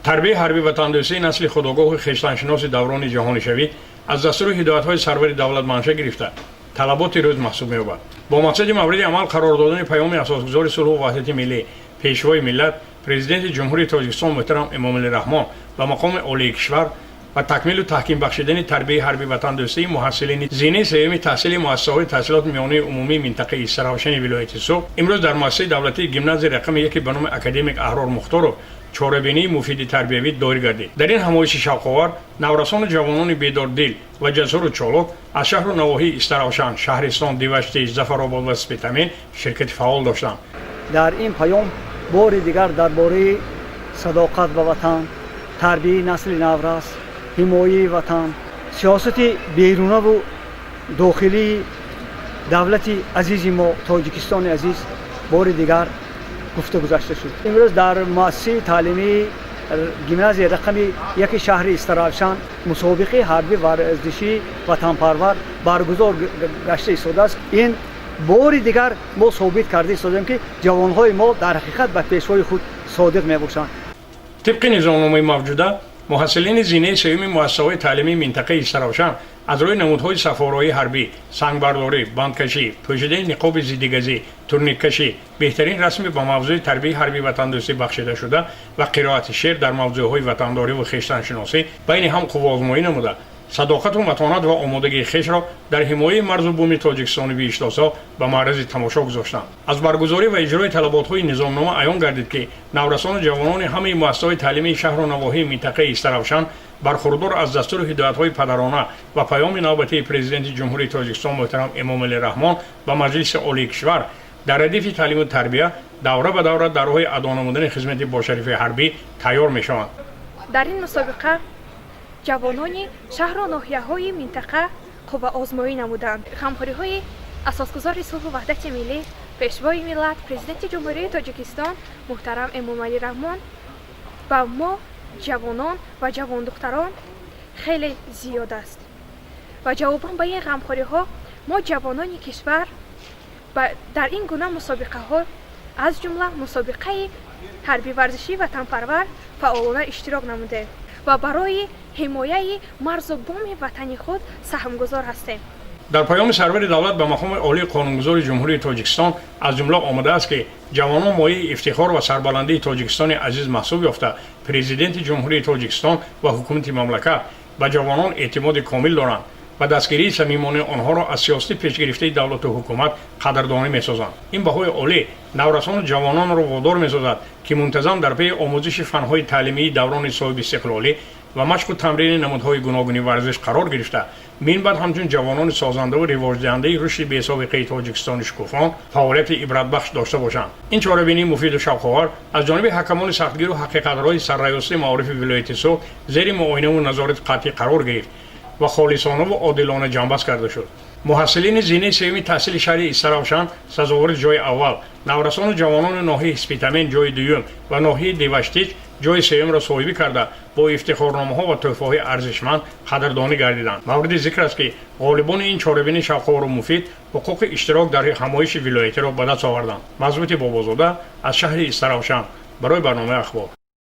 Тарбияи ҳарбӣ ватандӯстии насли худогоҳу хештаншиноси даврони ҷаҳонишавӣ аз дастуру ҳидоятҳои сарвари давлат манша гирифта, талаботи рӯз маҳсуб меёбад. Бо мақсади мавриди амал қарор додани паёми асосгузори сулҳу ваҳдати миллӣ, пешвои миллат, Президенти Ҷумҳурии Тоҷикистон муҳтарам Эмомалӣ Раҳмон ба мақоми олии кишвар ва такмилу таҳким бахшидани тарбияи ҳарбӣ ватандӯстии муҳассилини зинаи сеюми таҳсили муассисаҳои таҳсилоти миёнаи умумии минтақаи Истаравшани вилояти Суғд, имрӯз дар муассисаи давлатии гимназияи рақами яке ба номи академик Аҳрор Мухторов чорабинии муфиди тарбиявӣ доир гардид. Дар ин ҳамоиши шавқовар наврасону ҷавонони бедордил ва ҷасуру чолок аз шаҳру навоҳии Истаравшан, шаҳристон, Диваштич, Зафаробод ва Спитамен ширкати фаъол доштанд. Дар ин паём бори дигар дар бораи садоқат ба ватан, тарбияи насли наврас, ҳимояи ватан, сиёсати берунаву дохилии давлати азизи мо, Тоҷикистони азиз, бори дигар гуфта гузашта шуд. Имрӯз дар муассисаи таълимии гимназияи рақами яки шаҳри Истаравшан мусобиқаи ҳарбӣ варзишии ватанпарвар баргузор гашта истодааст. Ин бори дигар мо собит карда истодем, ки ҷавонҳои мо дар ҳақиқат ба пешвои худ содиқ мебошанд. Тибқи низомномаи мавҷуда, муҳассилини зинаи сеюми муассисаҳои таълимии минтақаи Истаравшан аз рӯи намудҳои сафороии ҳарбӣ, сангбардорӣ, бандкашӣ, пӯшидани ниқоби зиддигазӣ, турниккашӣ, беҳтарин расми ба мавзӯи тарбияи ҳарбии ватандӯстӣ бахшидашуда ва қироати шеър дар мавзӯъҳои ватандорӣ ва хештаншиносӣ байни ҳам қувваозмоӣ намуда, садоқату матонат ва омодагии хешро дар ҳимояи марзу буми Тоҷикистони биҳиштосо ба маърази тамошо гузоштанд. Аз баргузорӣ ва иҷрои талаботҳои низомнома аён гардид, ки наврасону ҷавонони ҳамаи муассисаҳои таълимии шаҳру навоҳии минтақаи Истаравшан бархурдор аз дастуру ҳидоятҳои падарона ва паёми навбатии Президенти Ҷумҳурии Тоҷикистон муҳтарам Эмомалӣ Раҳмон ба Маҷлиси Олии кишвар дар радифи таълиму тарбия давра ба давра дар роҳи адо намудани хизмати бошарифи ҳарбӣ тайёр мешаванд. Дар ин мусобиқа ҷавонони шаҳру ноҳияҳои минтақа қувваозмоӣ намуданд. Ғамхориҳои асосгузори сулҳу ваҳдати миллӣ, пешвои миллат, Президенти Ҷумҳурии Тоҷикистон муҳтарам Эмомалӣ Раҳмон ба мо ҷавонон ва ҷавондухтарон хеле зиёд аст ва ҷавобан ба ин ғамхориҳо мо ҷавонони кишвар дар ин гуна мусобиқаҳо, аз ҷумла мусобиқаи ҳарбӣ варзишии ватанпарвар, фаъолона иштирок намудем ва барои ҳимояи марзу буми ватани худ саҳмгузор ҳастем. Дар паёми сарвари давлат ба мақоми олии қонунгузори Ҷумҳурии Тоҷикистон аз ҷумла омадааст, ки ҷавонон мояи ифтихор ва сарбаландии Тоҷикистони азиз маҳсуб ёфта, Президенти Ҷумҳурии Тоҷикистон ва ҳукумати мамлакат ба ҷавонон эътимоди комил доранд ва дастгирии самимонаи онҳоро аз сиёсати пешгирифтаи давлату ҳукумат қадрдонӣ месозанд. Ин баҳои олӣ наврасону ҷавононро водор месозад, ки мунтазам дар паи омӯзиши фанҳои таълимии даврони соҳибистиқлолӣ ва машқу тамрини намудҳои гуногуни варзиш қарор гирифта, минбаъд ҳамчун ҷавонони созандаву ривоҷдиҳандаи рушди бесобиқаи Тоҷикистони шукуфон фаъолияти ибратбахш дошта бошанд. Ин чорабинии муфиду шавқовар аз ҷониби ҳакамони сахтгиру ҳақиқатрои сарраёсати маорифи вилояти Суғд зери муоинаву назорати қатъӣ қарор гирифт ва холисонаву одилона ҷамъбаст карда шуд. Муҳассилини зинаи сеюми таҳсили шаҳри Истаравшан сазовори ҷои аввал, наврасону ҷавонони ноҳияи Спитамен ҷои дуюм ва ноҳияи Деваштич ҷои сеюмро соҳибӣ карда, бо ифтихорномаҳо ва тӯҳфаҳои арзишманд қадрдонӣ гардиданд. Мавриди зикр аст, ки ғолибони ин чорабинии шавқовору муфид ҳуқуқи иштирок дар ҳамоиши вилоятиро ба даст оварданд. Мазбути Бобозода аз шаҳри Истаравшан барои барномаи Ахбор.